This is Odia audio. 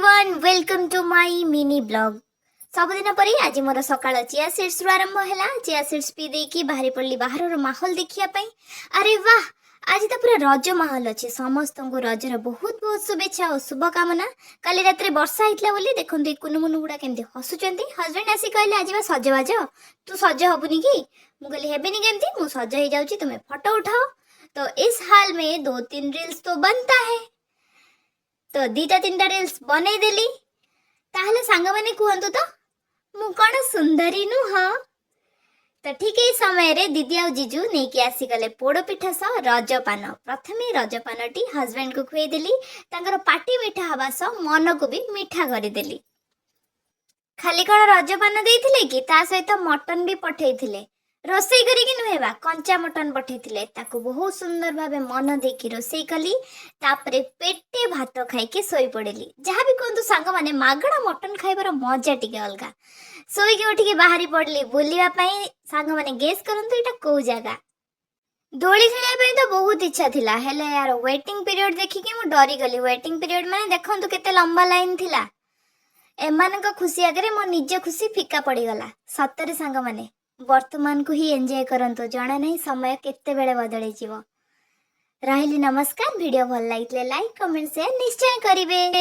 Everyone, welcome to my mini vlog. ସବୁଦିନ ପରି ଆଜି ମୋର ସକାଳ ଚିଆ ସିଡ୍ସରୁ ଆରମ୍ଭ ହେଲା। ଚିଆ ସିଡ୍ସ ପିଇ ଦେଇକି ବାହାରି ପଡ଼ିଲି ବାହାରର ମାହୋଲ ଦେଖିବା ପାଇଁ। ଆରେ ବାহ, ଆଜି ତ ପୁରା ରଜ ମାହୋଲ ଅଛି। ସମସ୍ତଙ୍କୁ ରଜର ବହୁତ ବହୁତ ଶୁଭେଚ୍ଛା ଓ ଶୁଭକାମନା। କାଲି ରାତିରେ ବର୍ଷା ହେଇଥିଲା ବୋଲି ଦେଖନ୍ତୁ, ଏଇ କୁନୁମୁନୁ ଗୁଡ଼ା କେମିତି ହସୁଛନ୍ତି। ହଜବେଣ୍ଡ ଆସି କହିଲେ, "ଆଜି ବା ସଜବାଜ, ତୁ ସଜ ହବୁନି କି?" ମୁଁ କହିଲି, "ହେବିନି କେମିତି? ମୁଁ ସଜ ହେଇଯାଉଛି, ତୁମେ ଫଟୋ ଉଠାଅ।" तो इस हाल में दो तीन रील्स तो बनता है। ତ ଦିଟା ତିନିଟା ରିଲ୍ସ ବନେଇଦେଲି। ତାହେଲେ ସାଙ୍ଗମାନେ କୁହନ୍ତୁ ତ, ମୁଁ କ'ଣ ସୁନ୍ଦରୀ ନୁହଁ ତ? ଠିକ୍ ଏଇ ସମୟରେ ଦିଦି ଆଉ ଜିଜୁ ନେଇକି ଆସିଗଲେ ପୋଡ଼ପିଠା ସହ ରଜପାନ। ପ୍ରଥମେ ରଜପାନଟି ହଜବେଣ୍ଡକୁ ଖୁଏଇଦେଲି। ତାଙ୍କର ପାଟି ମିଠା ହେବା ସହ ମନକୁ ବି ମିଠା କରିଦେଲି। ଖାଲି କ'ଣ ରଜପାନ ଦେଇଥିଲେ କି? ତା ସହିତ ମଟନ ବି ପଠେଇଥିଲେ। ରୋଷେଇ କରିକି ନୁହେଁ ବା, କଞ୍ଚା ମଟନ ପଠେଇଥିଲେ। ତାକୁ ବହୁତ ସୁନ୍ଦର ଭାବେ ମନ ଦେଇକି ରୋଷେଇ କଲି। ତାପରେ ପେଟେ ଭାତ ଖାଇକି ଶୋଇପଡ଼ିଲି। ଯାହା ବି କୁହନ୍ତୁ ସାଙ୍ଗମାନେ, ମାଗଣା ମଟନ ଖାଇବାର ମଜା ଟିକେ ଅଲଗା। ଶୋଇକି ଉଠିକି ବାହାରି ପଡ଼ିଲି ବୁଲିବା ପାଇଁ। ସାଙ୍ଗମାନେ, ଗେସ୍ କରନ୍ତୁ ଏଇଟା କୋଉ ଜାଗା? ଦୋଳି ଖେଳିବା ପାଇଁ ତ ବହୁତ ଇଚ୍ଛା ଥିଲା, ହେଲେ ୟାର ୱେଟିଂ ପିରିୟଡ଼ ଦେଖିକି ମୁଁ ଡରିଗଲି। ୱେଟିଂ ପିରିୟଡ଼ ମାନେ ଦେଖନ୍ତୁ କେତେ ଲମ୍ବା ଲାଇନ୍ ଥିଲା। ଏମାନଙ୍କ ଖୁସି ଆଗରେ ମୋ ନିଜ ଖୁସି ଫିକା ପଡ଼ିଗଲା। ସତରେ ସାଙ୍ଗମାନେ, ବର୍ତ୍ତମାନକୁ ହିଁ ଏନ୍ଜୟ କରନ୍ତୁ। ଜଣା ନାହିଁ ସମୟ କେତେବେଳେ ବଦଳିଯିବ। ରହିଲି, ନମସ୍କାର। ଭିଡ଼ିଓ ଭଲ ଲାଗିଥିଲେ ଲାଇକ୍, କମେଣ୍ଟ, ସେୟାର ନିଶ୍ଚୟ କରିବେ।